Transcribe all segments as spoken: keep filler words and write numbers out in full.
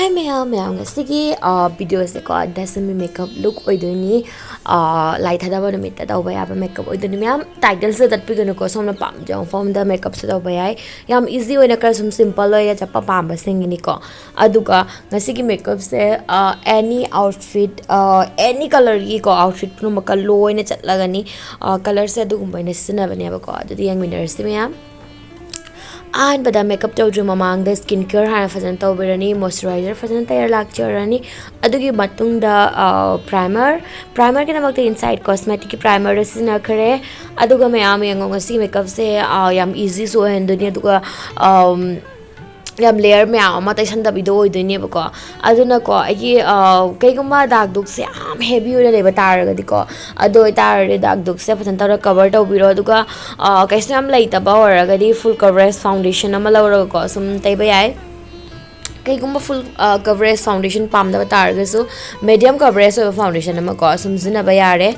Hi ꯃꯌꯥꯝ, ꯃꯌꯥꯝ ꯉꯁꯤꯒꯤ ꯚꯤꯗꯤꯑꯣꯁꯦꯀꯣ, ꯗꯁꯃꯤ ꯃꯦꯀꯞ ꯂꯨꯛ ꯑꯣꯏꯗꯣꯏꯅꯤ꯫ ꯂꯥꯏ ꯊꯥꯗꯕ ꯅꯨꯃꯤꯠꯇ ꯇꯧꯕ ꯌꯥꯕ ꯃꯦꯀꯞ ꯑꯣꯏꯗꯣꯏꯅꯤ ꯃꯌꯥꯝ꯫ ꯇꯥꯏꯇꯜꯁꯇ ꯆꯠꯄꯤꯒꯅꯨꯀꯣ, ꯁꯣꯝꯅ ꯄꯥꯝꯖꯕ ꯃꯐꯝꯗ ꯃꯦꯀꯞꯁꯦ ꯇꯧꯕ ꯌꯥꯏ꯫ ꯌꯥꯝ ꯏꯖꯤ ꯑꯣꯏꯅ, ꯈꯔ ꯁꯨꯝ ꯁꯤꯝꯄꯜ ꯑꯣꯏꯅ ꯆꯠꯄ ꯄꯥꯝꯕꯁꯤꯡꯒꯤꯅꯤꯀꯣ꯫ ꯑꯗꯨꯒ ꯉꯁꯤꯒꯤ ꯃꯦꯀꯞꯁꯦ ꯑꯦꯅꯤ ꯑꯥꯎꯠꯐꯤꯠ, ꯑꯦꯅꯤ ꯀꯂꯔꯒꯤꯀꯣ ꯑꯥꯎꯠꯐꯤꯠ ꯄꯨꯝꯅꯃꯛꯀ ꯂꯣꯏꯅ ꯆꯠꯂꯒꯅꯤ꯫ ꯀꯂꯔꯁꯦ ꯑꯗꯨꯒꯨꯝꯕ ꯑꯣꯏꯅ ꯁꯤꯖꯤꯟꯅꯕꯅꯦꯕꯀꯣ꯫ ꯑꯗꯨꯗꯤ ꯌꯦꯡꯃꯤꯟꯅꯔꯁꯤ ꯃꯌꯥꯝ꯫ ꯑꯍꯥꯟꯕꯗ ꯃꯦꯀꯞ ꯇꯧꯗ꯭ꯔꯤ ꯃꯃꯥꯡꯗ ꯁ꯭ꯀꯤꯟ ꯀꯦꯌꯔ ꯍꯥꯟꯅ ꯐꯖꯅ ꯇꯧꯕꯤꯔꯅꯤ, ꯃꯣꯏꯆꯔꯥꯏꯖꯔ ꯐꯖꯅ ꯇꯩꯔ ꯂꯥꯛꯆꯔꯅꯤ꯫ ꯑꯗꯨꯒꯤ ꯃꯇꯨꯡꯗ ꯄ꯭ꯔꯥꯏꯃꯔ, ꯄ꯭ꯔꯥꯏꯃꯔꯒꯤꯗꯃꯛꯇ ꯏꯟꯁꯥꯏꯠ ꯀꯣꯁꯃꯦꯇꯤꯛꯀꯤ ꯄ꯭ꯔꯥꯏꯃꯔꯗ ꯁꯤꯖꯤꯟꯅꯈ꯭ꯔꯦ꯫ ꯑꯗꯨꯒ ꯃꯌꯥꯝ ꯌꯦꯡꯉꯣ, ꯉꯁꯤꯒꯤ ꯃꯦꯀꯞꯁꯦ ꯌꯥꯝ ꯏꯖꯤꯁꯨ ꯑꯣꯏꯍꯟꯗꯣꯏꯅꯤ꯫ ꯑꯗꯨꯒ ꯌꯥꯝ ꯂꯦꯌꯔ ꯃꯌꯥꯝ ꯑꯃ ꯇꯩꯁꯟꯗꯕꯤꯗꯣ ꯑꯣꯏꯗꯣꯏꯅꯦꯕꯀꯣ꯫ ꯑꯗꯨꯅꯀꯣ, ꯑꯩꯒꯤ ꯀꯩꯒꯨꯝꯕ ꯗꯥꯛ ꯗꯨꯛꯁꯦ ꯌꯥꯝ ꯍꯦꯚꯤ ꯑꯣꯏꯅ ꯂꯩꯕ ꯇꯥꯔꯒꯗꯤꯀꯣ, ꯑꯗꯨ ꯑꯣꯏꯇꯥꯔꯗꯤ ꯗꯥꯛ ꯗꯨꯛꯁꯦ ꯐꯖꯅ ꯇꯧꯔꯒ ꯀꯕꯔ ꯇꯧꯕꯤꯔꯣ꯫ ꯑꯗꯨꯒ ꯀꯩꯁꯨ ꯌꯥꯝ ꯂꯩꯇꯕ ꯑꯣꯏꯔꯒꯗꯤ ꯐꯨꯜ ꯀꯕꯔꯦꯖ ꯐꯥꯎꯟꯗꯦꯁꯟ ꯑꯃ ꯂꯧꯔꯒꯀꯣ ꯁꯨꯝ ꯇꯩꯕ ꯌꯥꯏ꯫ ꯀꯩꯒꯨꯝꯕ ꯐꯨꯜ ꯀꯕꯔꯦꯖ ꯐꯥꯎꯟꯗꯦꯁꯟ ꯄꯥꯝꯗꯕ ꯇꯥꯔꯒꯁꯨ ꯃꯦꯗꯤꯌꯝ ꯀꯕꯔꯦꯖ ꯑꯣꯏꯕ ꯐꯥꯎꯟꯗꯦꯁꯟ ꯑꯃꯀꯣ ꯁꯨꯝ ꯁꯤꯖꯤꯟꯅꯕ ꯌꯥꯔꯦ꯫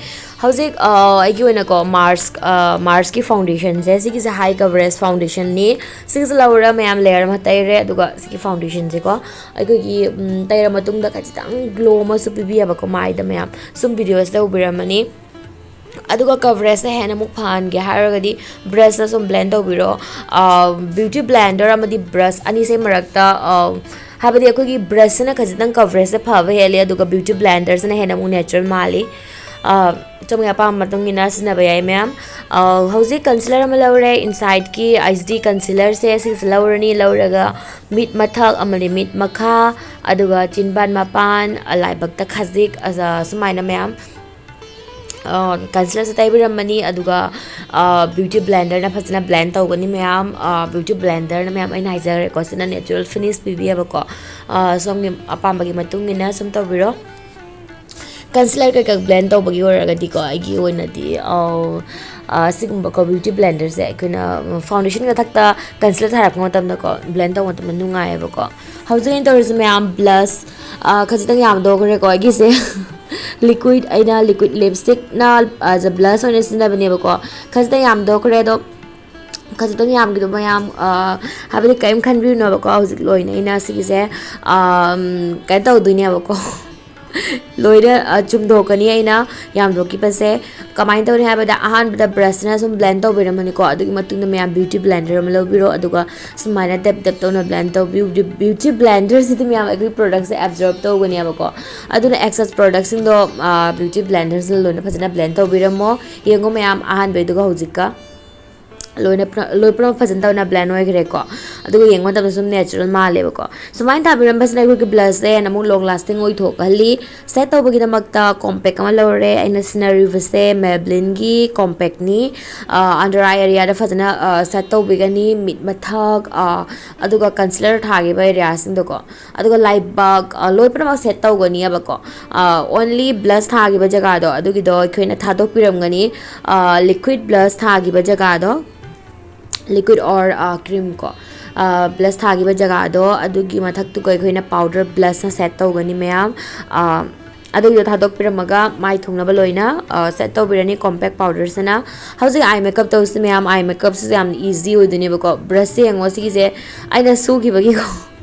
ꯍꯧꯖꯤꯛ ꯑꯩꯒꯤ ꯑꯣꯏꯅꯀꯣ ꯃꯥꯔꯁ, ꯃꯥꯔꯁꯀꯤ ꯐꯥꯎꯟꯗꯦꯁꯟꯁꯦ, ꯁꯤꯒꯤꯁꯦ ꯍꯥꯏ ꯀꯕꯔꯦꯖ ꯐꯥꯎꯟꯗꯦꯁꯟꯅꯤ꯫ ꯁꯤꯒꯤꯁꯦ ꯂꯧꯔ ꯃꯌꯥꯝ ꯂꯦꯌꯔ ꯑꯃ ꯇꯩꯔꯦ꯫ ꯑꯗꯨꯒ ꯁꯤꯒꯤ ꯐꯥꯎꯟꯗꯦꯁꯟꯁꯦꯀꯣ ꯑꯩꯈꯣꯏꯒꯤ ꯇꯩꯔ ꯃꯇꯨꯡꯗ ꯈꯖꯤꯛꯇꯪ ꯒ꯭ꯂꯣ ꯑꯃꯁꯨ ꯄꯤꯕꯤꯌꯦꯕꯀꯣ ꯃꯥꯏꯗ ꯃꯌꯥꯝ꯫ ꯁꯨꯝ ꯚꯤꯗꯤꯑꯣꯁꯤꯗ ꯎꯕꯤꯔꯝꯃꯅꯤ꯫ ꯑꯗꯨꯒ ꯀꯕꯔꯦꯖꯁꯦ ꯍꯦꯟꯅ ꯑꯃꯨꯛ ꯐꯍꯟꯒꯦ ꯍꯥꯏꯔꯒꯗꯤ ꯕ꯭ꯔꯁꯅ ꯁꯨꯝ ꯕ꯭ꯂꯦꯟ ꯇꯧꯕꯤꯔꯣ꯫ ꯕ꯭ꯌꯨꯇꯤ ꯕ꯭ꯂꯦꯟꯗꯔ ꯑꯃꯗꯤ ꯕ꯭ꯔꯁ ꯑꯅꯤꯁꯦ ꯃꯔꯛꯇ, ꯍꯥꯏꯕꯗꯤ ꯑꯩꯈꯣꯏꯒꯤ ꯕ꯭ꯔꯁꯁꯤꯅ ꯈꯖꯤꯛꯇꯪ ꯀꯕꯔꯦꯖꯁꯦ ꯐꯕ ꯍꯦꯜꯂꯤ, ꯑꯗꯨꯒ ꯕ꯭ꯌꯨꯇꯤ ꯕ꯭ꯂꯦꯟꯗꯔꯁꯤꯅ ꯍꯦꯟꯅ ꯑꯃꯨꯛ ꯅꯦꯆꯔꯦꯜ ꯃꯥꯜꯂꯤ꯫ ꯁꯣꯝꯒꯤ ꯑꯄꯥꯝꯕ ꯃꯇꯨꯡ ꯏꯟꯅ ꯁꯤꯖꯤꯟꯅꯕ ꯌꯥꯏ ꯃꯌꯥꯝ꯫ ꯍꯧꯖꯤꯛ ꯀꯟꯁꯤꯂꯔ ꯑꯃ ꯂꯧꯔꯦ, ꯏꯟꯁꯥꯏꯠꯀꯤ ꯑꯩꯆ ꯗꯤ ꯀꯟꯁꯤꯂꯔꯁꯦ ꯁꯤꯁꯦ ꯂꯧꯔꯅꯤ꯫ ꯂꯧꯔꯒ ꯃꯤꯠ ꯃꯊꯛ ꯑꯃꯗꯤ ꯃꯤꯠ ꯃꯈꯥ, ꯑꯗꯨꯒ ꯆꯤꯟꯕꯥꯟ ꯃꯄꯥꯟ, ꯂꯥꯏꯕꯛꯇ ꯈꯖꯤꯛ, ꯁꯨꯃꯥꯏꯅ ꯃꯌꯥꯝ ꯀꯟꯁꯤꯂꯔꯁꯦ ꯇꯩꯕꯤꯔꯝꯃꯅꯤ꯫ ꯑꯗꯨꯒ ꯕ꯭ꯌꯨꯇꯤ ꯕ꯭ꯂꯦꯟꯗꯔꯅ ꯐꯖꯅ ꯕ꯭ꯂꯦꯟ ꯇꯧꯒꯅꯤ ꯃꯌꯥꯝ꯫ ꯕ꯭ꯌꯨꯇꯤ ꯕ꯭ꯂꯦꯟꯗꯔꯅ ꯃꯌꯥꯝ, ꯑꯩꯅ ꯍꯥꯏꯖꯈ꯭ꯔꯦꯀꯣ, ꯁꯤꯅ ꯅꯦꯆꯔꯦꯜ ꯐꯤꯅꯤꯁ ꯄꯤꯕꯤꯌꯦꯕꯀꯣ꯫ ꯁꯣꯝꯒꯤ ꯑꯄꯥꯝꯕꯒꯤ ꯃꯇꯨꯡ ꯏꯟꯅ ꯁꯨꯝ ꯇꯧꯕꯤꯔꯣ꯫ ꯀꯟꯁꯤꯂꯔ ꯀꯩꯀꯥ ꯕ꯭ꯂꯦꯟ ꯇꯧꯕꯒꯤ ꯑꯣꯏꯔꯒꯗꯤꯀꯣ, ꯑꯩꯒꯤ ꯑꯣꯏꯅꯗꯤ ꯁꯤꯒꯨꯝꯕꯀꯣ ꯕ꯭ꯌꯨꯇꯤ ꯕ꯭ꯂꯦꯟꯗꯔꯁꯦ ꯑꯩꯈꯣꯏꯅ ꯐꯥꯎꯟꯗꯦꯁꯟ ꯃꯊꯛꯇ ꯀꯟꯁꯤꯂꯔ ꯊꯥꯔꯛꯄ ꯃꯇꯝꯗꯀꯣ, ꯕ꯭ꯂꯦꯟ ꯇꯧꯕ ꯃꯇꯝꯗ ꯅꯨꯡꯉꯥꯏꯌꯦꯕꯀꯣ꯫ ꯍꯧꯖꯤꯛ ꯑꯩꯅ ꯇꯧꯔꯤꯁꯦ ꯃꯌꯥꯝ, ꯕ꯭ꯂꯁ ꯈꯖꯤꯛꯇꯪ ꯌꯥꯝꯗꯣꯛꯈ꯭ꯔꯦꯀꯣ ꯑꯩꯒꯤꯁꯦ꯫ ꯂꯤꯀ꯭ꯋꯤꯠ, ꯑꯩꯅ ꯂꯤꯀ꯭ꯋꯤꯠ ꯂꯤꯞꯁꯇꯤꯛꯅ ꯑꯦꯖ ꯑ ꯕ꯭ꯂꯁ ꯑꯣꯏꯅ ꯁꯤꯖꯤꯟꯅꯕꯅꯦꯕꯀꯣ꯫ ꯈꯖꯤꯛꯇꯪ ꯌꯥꯝꯗꯣꯛꯈ꯭ꯔꯦ꯫ ꯑꯗꯣ ꯈꯖꯤꯛꯇꯪ ꯌꯥꯝꯈꯤꯗꯣ ꯃꯌꯥꯝ, ꯑ, ꯍꯥꯏꯕꯗꯤ ꯀꯔꯤꯝ ꯈꯟꯕꯤꯔꯨꯅꯣꯕꯀꯣ꯫ ꯍꯧꯖꯤꯛ ꯂꯣꯏꯅ ꯑꯩꯅ ꯁꯤꯒꯤꯁꯦ, ꯑꯝ, ꯀꯩꯅꯣ ꯇꯧꯗꯣꯏꯅꯦꯕꯀꯣ꯫ ꯂꯣꯏꯅ, ꯑ, ꯆꯨꯝꯊꯣꯛꯀꯅꯤ ꯑꯩꯅ ꯌꯥꯝꯊꯣꯛꯈꯤꯕꯁꯦ꯫ ꯀꯃꯥꯏꯅ ꯇꯧꯅꯤ ꯍꯥꯏꯕꯗ, ꯑꯍꯥꯟꯕꯗ ꯕ꯭ꯔꯁꯅ ꯁꯨꯝ ꯕ꯭ꯂꯦꯟ ꯇꯧꯕꯤꯔꯝꯃꯅꯤꯀꯣ꯫ ꯑꯗꯨꯒꯤ ꯃꯇꯨꯡꯗ ꯃꯌꯥꯝ ꯕ꯭ꯌꯨꯇꯤ ꯕ꯭ꯂꯦꯟꯗꯔ ꯑꯃ ꯂꯧꯕꯤꯔꯣ, ꯑꯗꯨꯒ ꯁꯨꯃꯥꯏꯅ ꯗꯞ ꯗꯞ ꯇꯧꯅ ꯕ꯭ꯂꯦꯟ ꯇꯧꯕꯤꯌꯨ꯫ ꯕ꯭ꯌꯨꯇꯤ ꯕ꯭ꯂꯦꯟꯗꯔꯁꯤꯗꯤ ꯃꯌꯥꯝ ꯑꯩꯈꯣꯏ ꯄ꯭ꯔꯣꯗꯛꯁꯦ ꯑꯦꯕꯖꯣꯔꯕ ꯇꯧꯒꯅꯦꯕꯀꯣ꯫ ꯑꯗꯨꯅ ꯑꯦꯛꯁꯦꯁ ꯄ꯭ꯔꯣꯗꯛꯁꯤꯡꯗꯣ, ꯑ, ꯕ꯭ꯌꯨꯇꯤ ꯕ꯭ꯂꯦꯟꯗꯔꯁꯤꯅ ꯂꯣꯏꯅ ꯐꯖꯅ ꯕ꯭ꯂꯦꯟ ꯇꯧꯕꯤꯔꯝꯃꯣ꯫ ꯌꯦꯡꯉꯣ ꯃꯌꯥꯝ, ꯑꯍꯥꯟꯕꯩꯗꯨꯒ ꯍꯧꯖꯤꯛꯀ꯫ ꯂꯣꯏꯅ ꯄꯨꯔꯥ-, ꯂꯣꯏ ꯄꯨꯝꯅꯃꯛ ꯐꯖꯅ ꯇꯧꯅ ꯕ꯭ꯂꯦꯟ ꯑꯣꯏꯈ꯭ꯔꯦꯀꯣ꯫ ꯑꯗꯨꯒ ꯌꯦꯡꯕ ꯃꯇꯝꯗ ꯁꯨꯝ ꯅꯦꯆꯔꯦꯜ ꯃꯥꯜꯂꯦꯕꯀꯣ꯫ ꯁꯨꯃꯥꯏꯅ ꯊꯥꯕꯤꯔꯝꯕꯁꯤꯅ ꯑꯩꯈꯣꯏꯒꯤ ꯕ꯭ꯂꯁꯁꯦ ꯍꯦꯟꯅ ꯑꯃꯨꯛ ꯂꯣꯡ ꯂꯥꯁꯇꯤꯡ ꯑꯣꯏꯊꯣꯛꯍꯜꯂꯤ꯫ ꯁꯦꯠ ꯇꯧꯕꯒꯤꯗꯃꯛꯇ ꯀꯣꯝꯄꯦꯛ ꯑꯃ ꯂꯧꯔꯦ꯫ ꯑꯩꯅ ꯁꯤꯖꯤꯟꯅꯔꯤꯕꯁꯦ ꯃꯦꯕ꯭ꯂꯤꯟꯒꯤ ꯀꯣꯝꯄꯦꯛꯅꯤ꯫ ꯑ, ꯑꯟꯗꯔ ꯑꯥꯏ ꯑꯦꯔꯤꯌꯥꯗ ꯐꯖꯅ, ꯑ, ꯁꯦꯠ ꯇꯧꯕꯤꯒꯅꯤ, ꯃꯤꯠ ꯃꯊꯛ, ꯑ, ꯑꯗꯨꯒ ꯀꯟꯁꯤꯂꯔ ꯊꯥꯈꯤꯕ ꯑꯦꯔꯤꯌꯥꯁꯤꯡꯗꯣꯀꯣ꯫ ꯑꯗꯨꯒ ꯂꯥꯏꯕꯛ, ꯑ, ꯂꯣꯏ ꯄꯨꯝꯅꯃꯛ ꯁꯦꯠ ꯇꯧꯒꯅꯤꯕꯀꯣ꯫ ꯑ, ꯑꯣꯟꯂꯤ ꯕ꯭ꯂꯁ ꯊꯥꯈꯤꯕ ꯖꯒꯥꯗꯣ, ꯑꯗꯨꯒꯤꯗꯣ ꯑꯩꯈꯣꯏꯅ ꯊꯥꯗꯣꯛꯄꯤꯔꯝꯒꯅꯤ꯫ ꯑ, ꯂꯤꯀ꯭ꯋꯤꯠ ꯕ꯭ꯂꯁ ꯊꯥꯈꯤꯕ ꯖꯒꯥꯗꯣ, ꯂꯤꯀ꯭ꯋꯤꯠ ꯑꯣꯔ, ꯑ, ꯀ꯭ꯔꯤꯝ ꯀꯣ, ꯑ, ꯕ꯭ꯂꯁ ꯊꯥꯈꯤꯕ ꯖꯒꯥꯗꯣ, ꯑꯗꯨꯒꯤ ꯃꯊꯛꯇꯨꯒ ꯑꯩꯈꯣꯏꯅ ꯄꯥꯎꯗꯔ ꯕ꯭ꯂꯁꯅ ꯁꯦꯠ ꯇꯧꯒꯅꯤ ꯃꯌꯥꯝ꯫ ꯑ, ꯑꯗꯨꯒꯤꯗꯣ ꯊꯥꯗꯣꯛꯄꯤꯔꯝꯃꯒ ꯃꯥꯏ ꯊꯨꯡꯅꯕ ꯂꯣꯏꯅ, ꯑ, ꯁꯦꯠ ꯇꯧꯕꯤꯔꯅꯤ ꯀꯣꯝꯄꯦꯛ ꯄꯥꯎꯗꯔꯁꯤꯅ꯫ ꯍꯧꯖꯤꯛ ꯑꯥꯏ ꯃꯦꯀꯞ ꯇꯧꯁꯤ ꯃꯌꯥꯝ, ꯑꯥꯏ ꯃꯦꯀꯞꯁꯤꯁꯨ ꯌꯥꯝꯅ ꯏꯖꯤ ꯑꯣꯏꯗꯣꯏꯅꯦꯕꯀꯣ꯫ ꯕ꯭ꯔꯁꯁꯦ ꯌꯦꯡꯉꯣ, ꯁꯤꯒꯤꯁꯦ ꯑꯩꯅ ꯁꯨꯈꯤꯕꯒꯤꯀꯣ꯫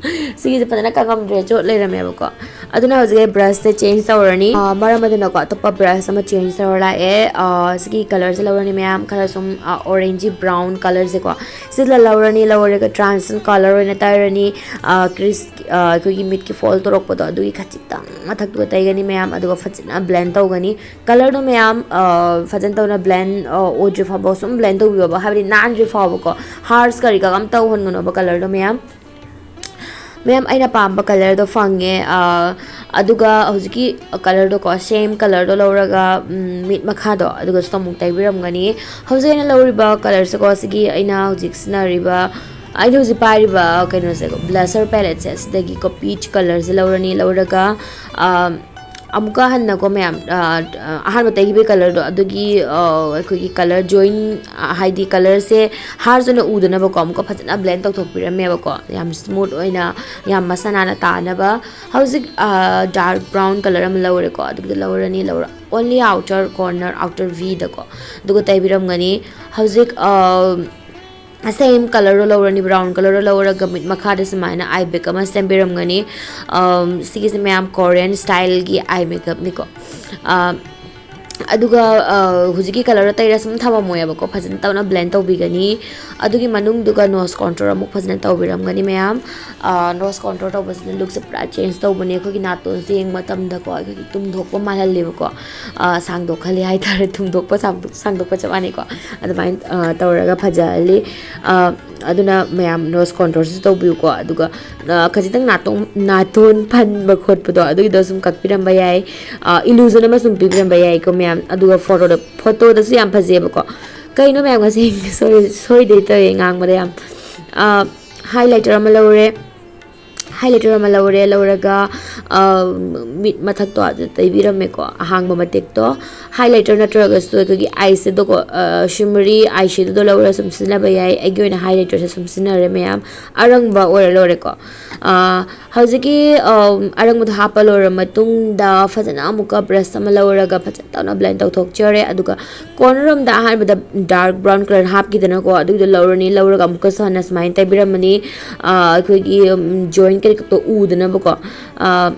ꯁꯤꯒꯤꯁꯦ ꯐꯖꯅ ꯀꯪꯉꯝꯗ꯭ꯔꯦ, ꯆꯣꯠ ꯂꯩꯔꯝꯃꯦꯕꯀꯣ꯫ ꯑꯗꯨꯅ ꯍꯧꯖꯤꯛ ꯑꯩ ꯕ꯭ꯔꯁꯁꯦ ꯆꯦꯟꯖ ꯇꯧꯔꯅꯤ꯫ ꯑ, ꯃꯔꯝ ꯑꯗꯨꯅꯀꯣ ꯑꯇꯣꯞꯄ ꯕ꯭ꯔꯁ ꯑꯃ ꯆꯦꯟꯖ ꯇꯧꯔ ꯂꯥꯛꯑꯦ꯫ ꯑ, ꯁꯤꯒꯤ ꯀꯂꯔꯁꯦ ꯂꯧꯔꯅꯤ ꯃꯌꯥꯝ, ꯈꯔ ꯁꯨꯝ, ꯑ, ꯑꯣꯔꯦꯟꯖꯤ ꯕ꯭ꯔꯥꯎꯟ ꯀꯂꯔꯁꯦꯀꯣ꯫ ꯁꯤꯗ ꯂꯧꯔꯅꯤ, ꯂꯧꯔꯒ ꯇ꯭ꯔꯥꯟꯁꯂꯨꯁꯦꯟ ꯀꯂꯔ ꯑꯣꯏꯅ ꯇꯩꯔꯅꯤ꯫ ꯑ, ꯀ꯭ꯔꯤꯁ-, ꯑ, ꯑꯩꯈꯣꯏꯒꯤ ꯃꯤꯠꯀꯤ ꯐꯣꯜ ꯇꯧꯔꯛꯄꯗꯣ, ꯑꯗꯨꯒꯤ ꯈꯖꯤꯛꯇꯪ ꯃꯊꯛꯇꯨꯒ ꯇꯩꯒꯅꯤ ꯃꯌꯥꯝ, ꯑꯗꯨꯒ ꯐꯖꯅ ꯕ꯭ꯂꯦꯟ ꯇꯧꯒꯅꯤ꯫ ꯀꯂꯔꯗꯣ ꯃꯌꯥꯝ, ꯑ, ꯐꯖꯅ ꯇꯧꯅ ꯕ꯭ꯂꯦꯟ, ꯑ, ꯑꯣꯏꯗ꯭ꯔꯤ ꯐꯥꯎꯕ ꯁꯨꯝ ꯕ꯭ꯂꯦꯟ ꯇꯧꯕꯤꯌꯣꯕ, ꯍꯥꯏꯕꯗꯤ ꯅꯥꯟꯗ꯭ꯔꯤ ꯐꯥꯎꯕꯀꯣ꯫ ꯍꯥꯔꯁ ꯀꯔꯤ ꯀꯔꯥ ꯑꯝꯇ ꯎꯍꯟꯒꯅꯣꯕ ꯀꯂꯔꯗꯣ ꯃꯌꯥꯝ꯫ ꯃꯌꯥꯝ, ꯑꯩꯅ ꯄꯥꯝꯕ ꯀꯂꯔꯗꯣ ꯐꯪꯉꯦ꯫ ꯑ, ꯑꯗꯨꯒ ꯍꯧꯖꯤꯛꯀꯤ ꯀꯂꯔꯗꯣꯀꯣ, ꯁꯦꯝ ꯀꯂꯔꯗꯣ ꯂꯧꯔꯒ, ꯎꯝ, ꯃꯤꯠ ꯃꯈꯥꯗꯣ, ꯑꯗꯨꯒꯁꯨ ꯑꯃꯨꯛ ꯇꯩꯕꯤꯔꯝꯒꯅꯤ꯫ ꯍꯧꯖꯤꯛ ꯑꯩꯅ ꯂꯧꯔꯤꯕ ꯀꯂꯔꯁꯦꯀꯣ, ꯁꯤꯒꯤ ꯑꯩꯅ ꯍꯧꯖꯤꯛ ꯁꯤꯖꯤꯟꯅꯔꯤꯕ, ꯑꯩꯅ ꯍꯧꯖꯤꯛ ꯄꯥꯏꯔꯤꯕ ꯀꯩꯅꯣꯁꯦ, ꯕ꯭ꯂꯁꯔ ꯄꯦꯂꯦꯠꯁꯦ, ꯁꯤꯗꯒꯤꯀꯣ ꯄꯤꯆ ꯀꯂꯔꯁꯦ ꯂꯧꯔꯅꯤ꯫ ꯂꯧꯔꯒ, ꯑ, ꯑꯃꯨꯛꯀ ꯍꯟꯅꯀꯣ ꯃꯌꯥꯝ, ꯑ, ꯑ, ꯑꯍꯥꯟꯕ ꯇꯩꯈꯤꯕꯒꯤ ꯀꯂꯔꯗꯣ, ꯑꯗꯨꯒꯤ, ꯑ, ꯑꯩꯈꯣꯏꯒꯤ ꯀꯂꯔ ꯖꯣꯏꯟ, ꯑ, ꯍꯥꯏꯗꯤ ꯀꯂꯔꯁꯦ ꯍꯥꯔꯁ ꯑꯣꯏꯅ ꯎꯗꯅꯕꯀꯣ, ꯑꯃꯨꯛꯀ ꯐꯖꯅ ꯕ꯭ꯂꯦꯟ ꯇꯧꯊꯣꯛꯄꯤꯔꯝꯃꯦꯕꯀꯣ, ꯌꯥꯝ ꯁ꯭ꯃꯨꯠ ꯑꯣꯏꯅ, ꯌꯥꯝ ꯃꯁꯥ ꯅꯥꯟꯅ ꯇꯥꯅꯕ꯫ ꯍꯧꯖꯤꯛ, ꯑ, ꯗꯥꯔꯛ ꯕ꯭ꯔꯥꯎꯟ ꯀꯂꯔ ꯑꯃ ꯂꯧꯔꯦꯀꯣ, ꯑꯗꯨꯒꯤꯗꯣ ꯂꯧꯔꯅꯤ, ꯂꯧꯔ ꯑꯣꯟꯂꯤ ꯑꯥꯎꯇꯔ ꯀꯣꯔꯅꯔ, ꯑꯥꯎꯇꯔ ꯚꯤꯗꯀꯣ, ꯑꯗꯨꯒ ꯇꯩꯕꯤꯔꯝꯒꯅꯤ꯫ ꯍꯧꯖꯤꯛ, ꯑ, ꯁꯦꯝ ꯀꯂꯔꯗꯣ ꯂꯧꯔꯅꯤ, ꯕ꯭ꯔꯥꯎꯟ ꯀꯂꯔꯗꯣ ꯂꯧꯔꯒ ꯃꯤꯠ ꯃꯈꯥꯗ ꯁꯨꯃꯥꯏꯅ ꯑꯥꯏ ꯕꯦꯛ ꯑꯃ ꯁꯦꯝꯕꯤꯔꯝꯒꯅꯤ꯫ ꯑꯝ, ꯁꯤꯒꯤꯁꯦ ꯃꯌꯥꯝ ꯀꯣꯔꯤꯌꯟ ꯁ꯭ꯇꯥꯏꯜꯒꯤ ꯑꯥꯏ ꯃꯦꯀꯞꯅꯤꯀꯣ꯫ ꯑꯝ, ꯑꯗꯨꯒ, ꯑ, ꯍꯧꯖꯤꯛꯀꯤ ꯀꯂꯔꯗꯣ ꯇꯩꯔ ꯁꯨꯝ ꯊꯝꯃꯝꯃꯣꯏꯕꯀꯣ, ꯐꯖꯅ ꯇꯧꯅ ꯕ꯭ꯂꯦꯟ ꯇꯧꯕꯤꯒꯅꯤ꯫ ꯑꯗꯨꯒꯤ ꯃꯅꯨꯡꯗꯨꯒ ꯅꯣꯁ ꯀꯣꯟꯇꯨꯔ ꯑꯃꯨꯛ ꯐꯖꯅ ꯇꯧꯕꯤꯔꯝꯒꯅꯤ ꯃꯌꯥꯝ꯫ ꯑ, ꯅꯣꯁ ꯀꯣꯟꯇꯨꯔ ꯇꯧꯕꯁꯤꯅ ꯂꯨꯛꯁꯦ ꯄꯨꯔꯥ ꯆꯦꯟꯖ ꯇꯧꯕꯅꯦ꯫ ꯑꯩꯈꯣꯏꯒꯤ ꯅꯥꯇꯣꯟꯁꯦ ꯌꯦꯡꯕ ꯃꯇꯝꯗꯀꯣ, ꯑꯩꯈꯣꯏꯒꯤ ꯇꯨꯝꯊꯣꯛꯄ ꯃꯥꯜꯍꯜꯂꯦꯕꯀꯣ꯫ ꯑ, ꯁꯥꯡꯗꯣꯛꯍꯜꯂꯤ ꯍꯥꯏꯇꯥꯔꯦ, ꯇꯨꯝꯊꯣꯛꯄ, ꯁꯥꯡꯗꯣꯛ-, ꯁꯥꯡꯗꯣꯛꯄ ꯆꯞ ꯃꯥꯟꯅꯩꯀꯣ꯫ ꯑꯗꯨꯃꯥꯏꯅ, ꯑ, ꯇꯧꯔꯒ ꯐꯖꯍꯜꯂꯤ꯫ ꯑ, ꯑꯗꯨꯅ ꯃꯌꯥꯝ ꯅꯣꯁ ꯀꯣꯟꯇꯨꯔꯁꯨ ꯇꯧꯕꯤꯌꯨꯀꯣ꯫ ꯑꯗꯨꯒ, ꯑ, ꯈꯖꯤꯛꯇꯪ ꯅꯥꯇꯣꯟ, ꯅꯥꯇꯣꯟ ꯐꯟꯕ ꯈꯣꯠꯄꯗꯣ, ꯑꯗꯨꯒꯤꯗꯣ ꯁꯨꯝ ꯀꯛꯄꯤꯔꯝꯕ ꯌꯥꯏ꯫ ꯑ, ꯏꯂꯨꯖꯟ ꯑꯃ ꯁꯨꯝ ꯄꯤꯕꯤꯔꯝꯕ ꯌꯥꯏꯀꯣ ꯃꯌꯥꯝ꯫ ꯑꯗꯨꯒ ꯐꯣꯇꯣꯗ, ꯐꯣꯇꯣꯗꯁꯨ ꯌꯥꯝ ꯐꯖꯩꯑꯕꯀꯣ꯫ ꯀꯩꯅꯣ ꯃꯌꯥꯝ ꯉꯁꯤ ꯁꯣꯏ-, ꯁꯣꯏꯗꯣꯏ ꯇꯧꯋꯦ ꯉꯥꯡꯕꯗ ꯌꯥꯝ꯫ ꯑ, ꯍꯥꯏꯂꯥꯏꯇꯔ ꯑꯃ ꯂꯧꯔꯦ꯫ ꯍꯥꯏꯂꯥꯏꯇꯔ ꯑꯃ ꯂꯧꯔꯦ, ꯂꯧꯔꯒ, ꯑ, ꯃꯤꯠ ꯃꯊꯛꯇꯣ ꯑꯗꯨ ꯇꯩꯕꯤꯔꯝꯃꯦꯀꯣ, ꯑꯍꯥꯡꯕ ꯃꯇꯦꯛꯇꯣ꯫ ꯍꯥꯏꯂꯥꯏꯇꯔ ꯅꯠꯇ꯭ꯔꯒꯁꯨ ꯑꯩꯈꯣꯏꯒꯤ ꯑꯥꯏ ꯁꯦꯗꯣꯀꯣ, ꯑ, ꯁꯤꯃꯔꯤ ꯑꯥꯏ ꯁꯦꯗꯣꯗꯣ ꯂꯧꯔꯒ ꯁꯨꯝ ꯁꯤꯖꯤꯟꯅꯕ ꯌꯥꯏ꯫ ꯑꯩꯒꯤ ꯑꯣꯏꯅ ꯍꯥꯏꯂꯥꯏꯇꯔꯁꯦ ꯁꯨꯝ ꯁꯤꯖꯤꯟꯅꯔꯦ ꯃꯌꯥꯝ꯫ ꯑꯔꯪꯕ ꯑꯣꯏꯔ ꯂꯣꯏꯔꯦꯀꯣ꯫ ꯑ, ꯍꯧꯖꯤꯛꯀꯤ, ꯑ, ꯑꯔꯪꯕꯗꯣ ꯍꯥꯞꯄ ꯂꯣꯏꯔ ꯃꯇꯨꯡꯗ ꯐꯖꯅ ꯑꯃꯨꯛꯀ ꯕ꯭ꯔꯁ ꯑꯃ ꯂꯧꯔꯒ ꯐꯖꯅ ꯇꯧꯅ ꯕ꯭ꯂꯦꯟ ꯇꯧꯊꯣꯛꯆꯔꯦ꯫ ꯑꯗꯨꯒ ꯀꯣꯔꯅꯔ ꯑꯃꯗ ꯑꯍꯥꯟꯕꯗ ꯗꯥꯔꯛ ꯕ꯭ꯔꯥꯎꯟ ꯀꯂꯔ ꯍꯥꯞꯈꯤꯗꯅꯀꯣ, ꯑꯗꯨꯒꯤꯗꯣ ꯂꯧꯔꯅꯤ, ꯂꯧꯔꯒ ꯑꯃꯨꯛꯀꯁꯨ ꯍꯟꯅ ꯁꯨꯃꯥꯏꯅ ꯇꯩꯕꯤꯔꯝꯃꯅꯤ꯫ ꯑ, ꯑꯩꯈꯣꯏꯒꯤ, ꯎꯝ, ꯖꯣꯏꯟ ꯀꯔꯤ ꯀꯛꯇꯣ ꯎꯗꯅꯕꯀꯣ꯫ ꯑ,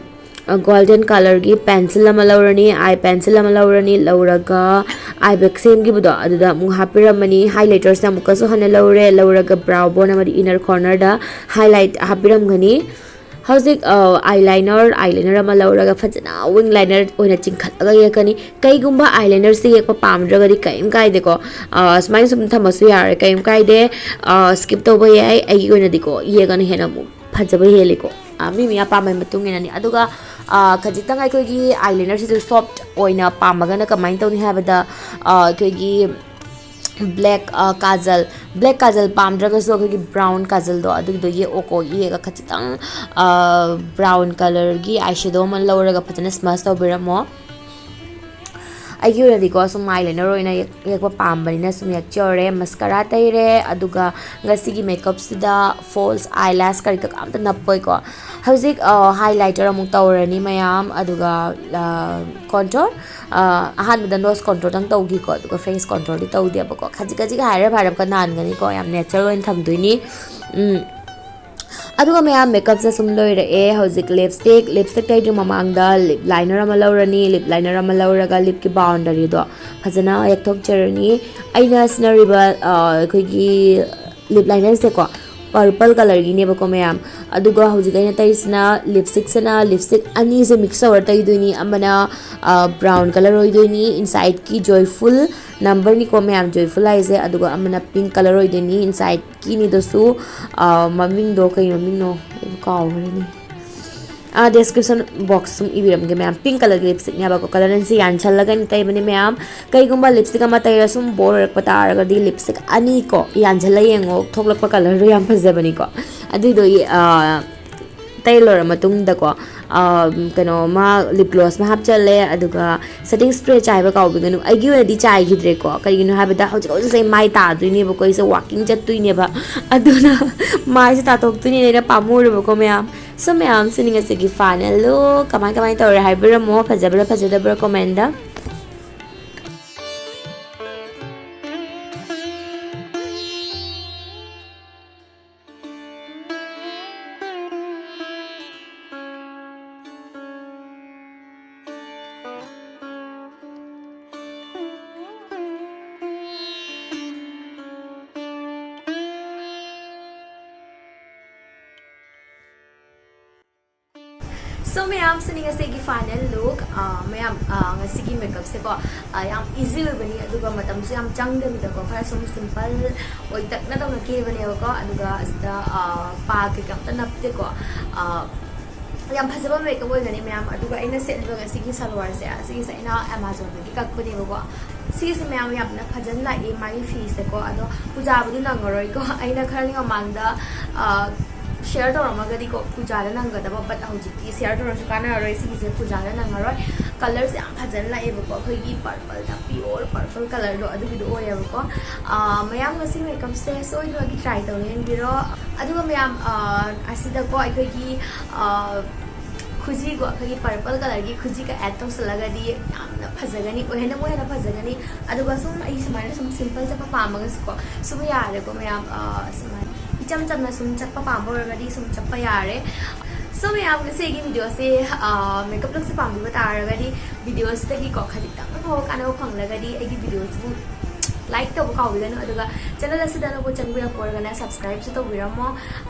ꯒꯣꯜꯗꯟ ꯀꯂꯔꯒꯤ ꯄꯦꯟꯁꯤꯜ ꯑꯃ ꯂꯧꯔꯅꯤ, ꯑꯥꯏ ꯄꯦꯟꯁꯤꯜ ꯑꯃ ꯂꯧꯔꯅꯤ, ꯂꯧꯔꯒ ꯑꯥꯏ ꯕꯦꯛ ꯁꯦꯝꯈꯤꯕꯗꯣ ꯑꯗꯨꯗ ꯑꯃꯨꯛ ꯍꯥꯞꯄꯤꯔꯝꯃꯅꯤ꯫ ꯍꯥꯏꯂꯥꯏꯇꯔꯁꯦ ꯑꯃꯨꯛꯀꯁꯨ ꯍꯟꯅ ꯂꯧꯔꯦ, ꯂꯧꯔꯒ ꯕ꯭ꯔꯥꯎ ꯕꯣꯟ ꯑꯃꯗꯤ ꯏꯅꯔ ꯀꯣꯔꯅꯔꯗ ꯍꯥꯏꯂꯥꯏꯠ ꯍꯥꯞꯄꯤꯔꯝꯒꯅꯤ꯫ ꯍꯧꯖꯤꯛ, ꯑ, ꯑꯥꯏ ꯂꯥꯏꯅꯔ, ꯑꯥꯏ ꯂꯥꯏꯅꯔ ꯑꯃ ꯂꯧꯔꯒ ꯐꯖꯅ ꯋꯤꯡ ꯂꯥꯏꯅꯔ ꯑꯣꯏꯅ ꯆꯤꯡꯈꯠꯂꯒ ꯌꯦꯛꯀꯅꯤ꯫ ꯀꯩꯒꯨꯝꯕ ꯑꯥꯏ ꯂꯥꯏꯅꯔꯁꯦ ꯌꯦꯛꯄ ꯄꯥꯝꯗ꯭ꯔꯒꯗꯤ ꯀꯔꯤꯝ ꯀꯥꯏꯗꯦꯀꯣ꯫ ꯑ, ꯁꯨꯃꯥꯏꯅ ꯁꯨꯝ ꯊꯝꯃꯁꯨ ꯌꯥꯔꯦ, ꯀꯔꯤꯝ ꯀꯥꯏꯗꯦ꯫ ꯑ, ꯁ꯭ꯀꯤꯞ ꯇꯧꯕ ꯌꯥꯏ꯫ ꯑꯩꯒꯤ ꯑꯣꯏꯅꯗꯤꯀꯣ ꯌꯦꯛꯑꯒꯅ ꯍꯦꯟꯅ ꯑꯃꯨꯛ ꯐꯖꯕ ꯍꯦꯜꯂꯤꯀꯣ꯫ ꯑ, ꯃꯤ ꯃꯤ ꯑꯄꯥꯝꯕꯒꯤ ꯃꯇꯨꯡ ꯏꯟꯅꯅꯤ꯫ ꯑꯗꯨꯒ, ꯑ, ꯈꯖꯤꯛꯇꯪ ꯑꯩꯈꯣꯏꯒꯤ ꯑꯥꯏ ꯂꯥꯏꯅꯔꯁꯤꯁꯨ ꯁꯣꯐ ꯑꯣꯏꯅ ꯄꯥꯝꯃꯒꯅ ꯀꯃꯥꯏꯅ ꯇꯧꯅꯤ ꯍꯥꯏꯕꯗ, ꯑ, ꯑꯩꯈꯣꯏꯒꯤ ꯕ꯭ꯂꯦꯛ, ꯑ, ꯀꯥꯖꯜ, ꯕ꯭ꯂꯦꯛ ꯀꯥꯖꯜ ꯄꯥꯝꯗ꯭ꯔꯒꯁꯨ ꯑꯩꯈꯣꯏꯒꯤ ꯕ꯭ꯔꯥꯎꯟ ꯀꯥꯖꯜꯗꯣ ꯑꯗꯨꯒꯤꯗꯣ ꯌꯦꯛꯑꯣꯀꯣ꯫ ꯌꯦꯛꯑꯒ ꯈꯖꯤꯛꯇꯪ, ꯑ, ꯕ꯭ꯔꯥꯎꯟ ꯀꯂꯔꯒꯤ ꯑꯥꯏ ꯁꯦꯗꯣ ꯑꯃ ꯂꯧꯔꯒ ꯐꯖꯅ ꯁ꯭ꯃꯁ ꯇꯧꯕꯤꯔꯝꯃꯣ꯫ ꯑꯩꯒꯤ ꯑꯣꯏꯅꯗꯤꯀꯣ, ꯁꯨꯝ ꯃꯥꯏ ꯂꯩꯅꯔ ꯑꯣꯏꯅ ꯌꯦꯛ- ꯌꯦꯛꯄ ꯄꯥꯝꯕꯅꯤꯅ ꯁꯨꯝ ꯌꯦꯛꯆꯍꯧꯔꯦ꯫ ꯃꯁꯀꯔꯥ ꯇꯩꯔꯦ, ꯑꯗꯨꯒ ꯉꯁꯤꯒꯤ ꯃꯦꯀꯞꯁꯤꯗ ꯐꯣꯜꯁ ꯑꯥꯏ ꯂꯥꯁ ꯀꯔꯤ ꯀꯔꯥ ꯑꯝꯇ ꯅꯞꯄꯣꯏꯀꯣ꯫ ꯍꯧꯖꯤꯛ ꯍꯥꯏꯂꯥꯏꯇꯔ ꯑꯃꯨꯛ ꯇꯧꯔꯅꯤ ꯃꯌꯥꯝ, ꯑꯗꯨꯒ ꯀꯣꯟꯇꯣꯔ, ꯑꯍꯥꯟꯕꯗ ꯅꯣꯁ ꯀꯣꯟꯇꯣꯔꯗꯪ ꯇꯧꯈꯤꯀꯣ, ꯑꯗꯨꯒ ꯐꯦꯁ ꯀꯣꯟꯇꯣꯔꯗꯤ ꯇꯧꯗꯦꯕꯀꯣ꯫ ꯈꯖꯤꯛ ꯈꯖꯤꯛ ꯍꯥꯏꯔꯞ ꯍꯥꯏꯔꯞꯀ ꯅꯥꯟꯒꯅꯤꯀꯣ, ꯌꯥꯝ ꯅꯦꯆꯔꯦꯜ ꯑꯣꯏꯅ ꯊꯝꯗꯣꯏꯅꯤ꯫ ꯎꯝ꯫ ꯑꯗꯨꯒ ꯃꯌꯥꯝ, ꯃꯦꯀꯞꯁꯦ ꯁꯨꯝ ꯂꯣꯏꯔꯛꯑꯦ꯫ ꯍꯧꯖꯤꯛ ꯂꯤꯞꯁꯇꯤꯛ, ꯂꯤꯞꯁꯇꯤꯛ ꯇꯩꯗ꯭ꯔꯤ ꯃꯃꯥꯡꯗ ꯂꯤꯞ ꯂꯥꯏꯅꯔ ꯑꯃ ꯂꯧꯔꯅꯤ꯫ ꯂꯤꯞ ꯂꯥꯏꯅꯔ ꯑꯃ ꯂꯧꯔꯒ ꯂꯤꯞꯀꯤ ꯕꯥꯎꯟꯗꯔꯤꯗꯣ ꯐꯖꯅ ꯌꯦꯛꯊꯣꯛꯆꯔꯅꯤ꯫ ꯑꯩꯅ ꯁꯤꯖꯤꯟꯅꯔꯤꯕ, ꯑ, ꯑꯩꯈꯣꯏꯒꯤ ꯂꯤꯞ ꯂꯥꯏꯅꯔꯁꯦꯀꯣ, ꯄꯔꯄꯜ ꯀꯂꯔꯒꯤꯅꯦꯕꯀꯣ ꯃꯌꯥꯝ꯫ ꯑꯗꯨꯒ ꯍꯧꯖꯤꯛ ꯑꯩꯅ ꯇꯩꯔꯤꯁꯤꯅ, ꯂꯤꯞꯁꯇꯤꯛꯁꯤꯅ, ꯂꯤꯞꯁꯇꯤꯛ ꯑꯅꯤꯁꯦ ꯃꯤꯛꯁ ꯇꯧꯔ ꯇꯩꯗꯣꯏꯅꯤ꯫ ꯑꯃꯅ, ꯑ, ꯕ꯭ꯔꯥꯎꯟ ꯀꯂꯔ ꯑꯣꯏꯗꯣꯏꯅꯤ, ꯏꯟꯁꯥꯏꯠꯀꯤ ꯖꯣꯏꯐꯨꯜ ꯅꯝꯕꯔꯅꯤꯀꯣ ꯃꯌꯥꯝ, ꯖꯣꯏꯐꯨꯜ ꯍꯥꯏꯁꯦ꯫ ꯑꯗꯨꯒ ꯑꯃꯅ ꯄꯤꯡ ꯀꯂꯔ ꯑꯣꯏꯗꯣꯏꯅꯤ, ꯏꯟꯁꯥꯏꯠꯀꯤꯅꯤꯗꯁꯨ, ꯑ, ꯃꯃꯤꯡꯗꯣ ꯀꯩ ꯃꯃꯤꯡꯅꯣ ꯑꯩꯕꯨ ꯀꯥꯎꯈ꯭ꯔꯦꯅꯦ꯫ ꯑꯥ, ꯗꯤꯁꯀ꯭ꯔꯤꯞꯁꯟ ꯕꯣꯛꯁ ꯁꯨꯝ ꯏꯕꯤꯔꯝꯒꯦ ꯃꯌꯥꯝ꯫ ꯄꯤꯡ ꯀꯂꯔꯒꯤ ꯂꯤꯞꯁꯇꯤꯛꯅꯦꯕꯀꯣ, ꯀꯂꯔ ꯑꯅꯤꯁꯤ ꯌꯥꯟꯁꯜꯂꯒ ꯑꯩꯅ ꯇꯩꯕꯅꯤ ꯃꯌꯥꯝ꯫ ꯀꯩꯒꯨꯝꯕ ꯂꯤꯞꯁꯇꯤꯛ ꯑꯃ ꯇꯩꯔ ꯁꯨꯝ ꯕꯣꯔ ꯑꯣꯏꯔꯛꯄ ꯇꯥꯔꯒꯗꯤ ꯂꯤꯞꯁꯇꯤꯛ ꯑꯅꯤꯀꯣ ꯌꯥꯟꯁꯜꯂ ꯌꯦꯡꯉꯣ, ꯊꯣꯛꯂꯛꯄ ꯀꯂꯔꯗꯣ ꯌꯥꯝ ꯐꯖꯕꯅꯤꯀꯣ꯫ ꯑꯗꯨꯏꯗꯣ, ꯑꯥ, ꯇꯩ ꯂꯣꯏꯔ ꯃꯇꯨꯡꯗꯀꯣ, ꯑꯥ, ꯀꯩꯅꯣ, ꯃꯥ ꯂꯤꯞ ꯒ꯭ꯂꯣꯁ ꯑꯃ ꯍꯥꯞꯆꯜꯂꯦ, ꯑꯗꯨꯒ ꯁꯦꯇꯤꯡ ꯁ꯭ꯄ꯭ꯔꯦ ꯆꯥꯏꯕ ꯀꯥꯎꯕꯤꯒꯅꯨ꯫ ꯑꯩꯒꯤ ꯑꯣꯏꯅꯗꯤ ꯆꯥꯏꯈꯤꯗ꯭ꯔꯦꯀꯣ, ꯀꯩꯒꯤꯅꯣ ꯍꯥꯏꯕꯗ ꯍꯧꯖꯤꯛ ꯍꯧꯖꯤꯛꯁꯦ ꯑꯩ ꯃꯥꯏ ꯇꯥꯗꯣꯏꯅꯦꯕꯀꯣ, ꯑꯩꯁꯦ ꯋꯥꯀꯤꯡ ꯆꯠꯇꯣꯏꯅꯦꯕ, ꯑꯗꯨꯅ ꯃꯥꯏꯁꯦ ꯇꯥꯊꯣꯛꯇꯣꯏꯅꯦꯅ ꯑꯩꯅ ꯄꯥꯝꯃꯨꯔꯕꯀꯣ ꯃꯌꯥꯝ꯫ So ꯃꯌꯥꯝ, ꯁꯤꯅꯤ ꯉꯁꯤꯒꯤ ꯐꯥꯏꯅꯦꯜ ꯂꯨꯛ꯫ ꯀꯃꯥꯏ ꯀꯃꯥꯏ ꯇꯧꯔꯦ ꯍꯥꯏꯕꯤꯔꯝꯃꯣ, ꯐꯖꯕ꯭ꯔꯥ ꯐꯖꯗꯕ꯭ꯔꯥ ꯀꯣꯃꯦꯟꯗ꯫ So ꯃꯌꯥꯝ, ꯁꯤꯅꯤ ꯉꯁꯤꯒꯤ ꯐꯥꯏꯅꯦꯜ ꯂꯨꯛ꯫ ꯑꯥ, ꯃꯌꯥꯝ, ꯑꯥ, ꯉꯁꯤꯒꯤ ꯃꯦꯀꯞꯁꯦꯀꯣ, ꯑꯥ, ꯌꯥꯝ ꯏꯖꯤ ꯑꯣꯏꯕꯅꯤ, ꯑꯗꯨꯒ ꯃꯇꯝꯁꯨ ꯌꯥꯝ ꯆꯪꯗꯕꯤꯗꯀꯣ, ꯈꯔ ꯁꯨꯝ ꯁꯤꯝꯄꯜ ꯑꯣꯏꯇꯛꯅ ꯇꯧꯅ ꯀꯦꯕꯅꯦꯕꯀꯣ꯫ ꯑꯗꯨꯒ ꯑꯁꯤꯗ, ꯑꯥ, ꯄꯥ ꯀꯩꯀꯩ ꯑꯝꯇ ꯅꯞꯇꯦꯀꯣ꯫ ꯑꯥ, ꯌꯥꯝ ꯐꯖꯕ ꯃꯦꯀꯞ ꯑꯣꯏꯒꯅꯤ ꯃꯌꯥꯝ꯫ ꯑꯗꯨꯒ ꯑꯩꯅ ꯁꯦꯠꯂꯤꯕ ꯉꯁꯤꯒꯤ ꯁꯜꯋꯥꯔꯁꯦ, ꯑꯁꯤꯒꯤꯁꯦ ꯑꯩꯅ ꯑꯦꯃꯥꯖꯣꯟꯗꯒꯤ ꯀꯛꯄꯅꯦꯕꯀꯣ꯫ ꯁꯤꯒꯤꯁꯦ ꯃꯌꯥꯝ ꯌꯥꯝꯅ ꯐꯖꯅ ꯂꯥꯛꯑꯦ ꯃꯥꯒꯤ ꯐꯤꯁꯦꯀꯣ꯫ ꯑꯗꯣ ꯄꯨꯖꯥꯕꯨꯗꯤ ꯅꯪꯉꯔꯣꯏꯀꯣ꯫ ꯑꯩꯅ ꯈꯔꯒꯤ ꯃꯃꯥꯡꯗ, ꯑꯥ, ꯁꯤꯌꯔ ꯇꯧꯔꯝꯃꯒꯗꯤꯀꯣ ꯄꯨꯖꯥꯗ ꯅꯪꯒꯗꯕ, ꯕꯠ ꯍꯧꯖꯤꯛꯇꯤ ꯁꯤꯌꯔ ꯇꯧꯔꯁꯨ ꯀꯥꯟꯅꯔꯔꯣꯏ, ꯁꯤꯒꯤꯁꯦ ꯄꯨꯖꯥꯗ ꯅꯪꯉꯔꯣꯏ꯫ ꯀꯂꯔꯁꯦ ꯌꯥꯝ ꯐꯖꯅ ꯂꯥꯛꯑꯦꯕꯀꯣ, ꯑꯩꯈꯣꯏꯒꯤ ꯄꯔꯄꯜꯗ, ꯄꯤꯌꯣꯔ ꯄꯔꯄꯜ ꯀꯂꯔꯗꯣ ꯑꯗꯨꯒꯤꯗꯣ ꯑꯣꯏꯌꯦꯕꯀꯣ꯫ ꯑꯥ, ꯃꯌꯥꯝ ꯉꯁꯤ ꯃꯦꯀꯞꯁꯦ ꯁꯣꯏꯗꯅꯃꯛꯀꯤ ꯇ꯭ꯔꯥꯏ ꯇꯧꯅ ꯌꯦꯡꯕꯤꯔꯣ꯫ ꯑꯗꯨꯒ ꯃꯌꯥꯝ, ꯑꯥ, ꯑꯁꯤꯗꯀꯣ ꯑꯩꯈꯣꯏꯒꯤ, ꯑꯥ, ꯈꯨꯖꯤꯀꯣ, ꯑꯩꯈꯣꯏꯒꯤ ꯄꯔꯄꯜ ꯀꯂꯔꯒꯤ ꯈꯨꯖꯤꯒ ꯑꯦꯗ ꯇꯧꯁꯜꯂꯒꯗꯤ ꯌꯥꯝꯅ ꯐꯖꯒꯅꯤ, ꯍꯦꯟꯅ ꯑꯃꯨꯛ ꯍꯦꯟꯅ ꯐꯖꯒꯅꯤ꯫ ꯑꯗꯨꯒ ꯁꯨꯝ ꯑꯩ ꯁꯨꯃꯥꯏꯅ ꯁꯨꯝ ꯁꯤꯝꯄꯜ ꯆꯠꯄ ꯄꯥꯝꯃꯒꯁꯨꯀꯣ ꯁꯨꯝ ꯌꯥꯔꯦꯀꯣ ꯃꯌꯥꯝ꯫ ꯑꯥ, ꯁꯨꯃꯥꯏꯅ ꯏꯆꯝ ꯆꯝꯅ ꯁꯨꯝ ꯆꯠꯄ ꯄꯥꯝꯕ ꯑꯣꯏꯔꯒꯗꯤ ꯁꯨꯝ ꯆꯠꯄ ꯌꯥꯔꯦ꯫ ꯁꯣ ꯃꯌꯥꯝ, ꯉꯁꯤ ꯑꯩꯒꯤ ꯚꯤꯗꯤꯑꯣꯁꯦ, ꯑꯥ, ꯃꯦꯀꯞ ꯂꯨꯛꯁꯦ ꯄꯥꯝꯕꯤꯕ ꯇꯥꯔꯒꯗꯤ ꯚꯤꯗꯤꯑꯣꯁꯤꯗꯒꯤꯀꯣ ꯈꯖꯤꯛꯇꯪ ꯐꯥꯎꯕ ꯀꯥꯟꯅꯕ ꯐꯪꯂꯒꯗꯤ ꯑꯩꯒꯤ ꯚꯤꯗꯤꯑꯣꯁꯤꯕꯨ ꯂꯥꯏꯛ ꯇꯧꯕ ꯀꯥꯎꯕꯤꯒꯅꯨ, ꯑꯗꯨꯒ ꯆꯦꯅꯦꯜ ꯑꯁꯤꯗ ꯑꯅꯧꯕ ꯆꯪꯕꯤꯔꯛꯄ ꯑꯣꯏꯔꯒꯅ ꯁꯕꯁꯀ꯭ꯔꯥꯏꯕꯁꯨ ꯇꯧꯕꯤꯔꯝꯃꯣ꯫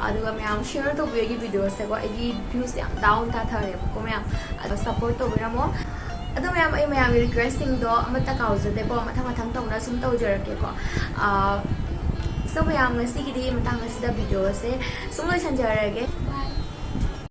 ꯑꯗꯨꯒ ꯃꯌꯥꯝ ꯁꯤꯌꯔ ꯇꯧꯕꯤꯌꯣ ꯑꯩꯒꯤ ꯚꯤꯗꯤꯑꯣꯁꯦꯀꯣ꯫ ꯑꯩꯒꯤ ꯚ꯭ꯌꯨꯁꯦ ꯌꯥꯝ ꯗꯥꯎꯟ ꯇꯥꯊꯔꯦꯕꯀꯣ ꯃꯌꯥꯝ, ꯑꯗꯣ ꯁꯞꯄꯣꯔꯠ ꯇꯧꯕꯤꯔꯝꯃꯣ꯫ ꯑꯗꯣ ꯃꯌꯥꯝ, ꯑꯩ ꯃꯌꯥꯝꯒꯤ ꯔꯤꯀ꯭ꯋꯦꯁꯁꯤꯡꯗꯣ ꯑꯃꯠꯇ ꯀꯥꯎꯖꯗꯦꯀꯣ, ꯃꯊꯪ ꯃꯊꯪ ꯇꯧꯅ ꯁꯨꯝ ꯇꯧꯖꯔꯛꯀꯦꯀꯣ꯫ ꯑꯥ, ꯁꯣ ꯃꯌꯥꯝ, ꯉꯁꯤꯒꯤꯗꯤ ꯃꯇꯥꯡ ꯑꯁꯤꯗ ꯚꯤꯗꯤꯑꯣꯁꯦ ꯁꯨꯝ ꯂꯣꯏꯁꯟꯖꯔꯒꯦ꯫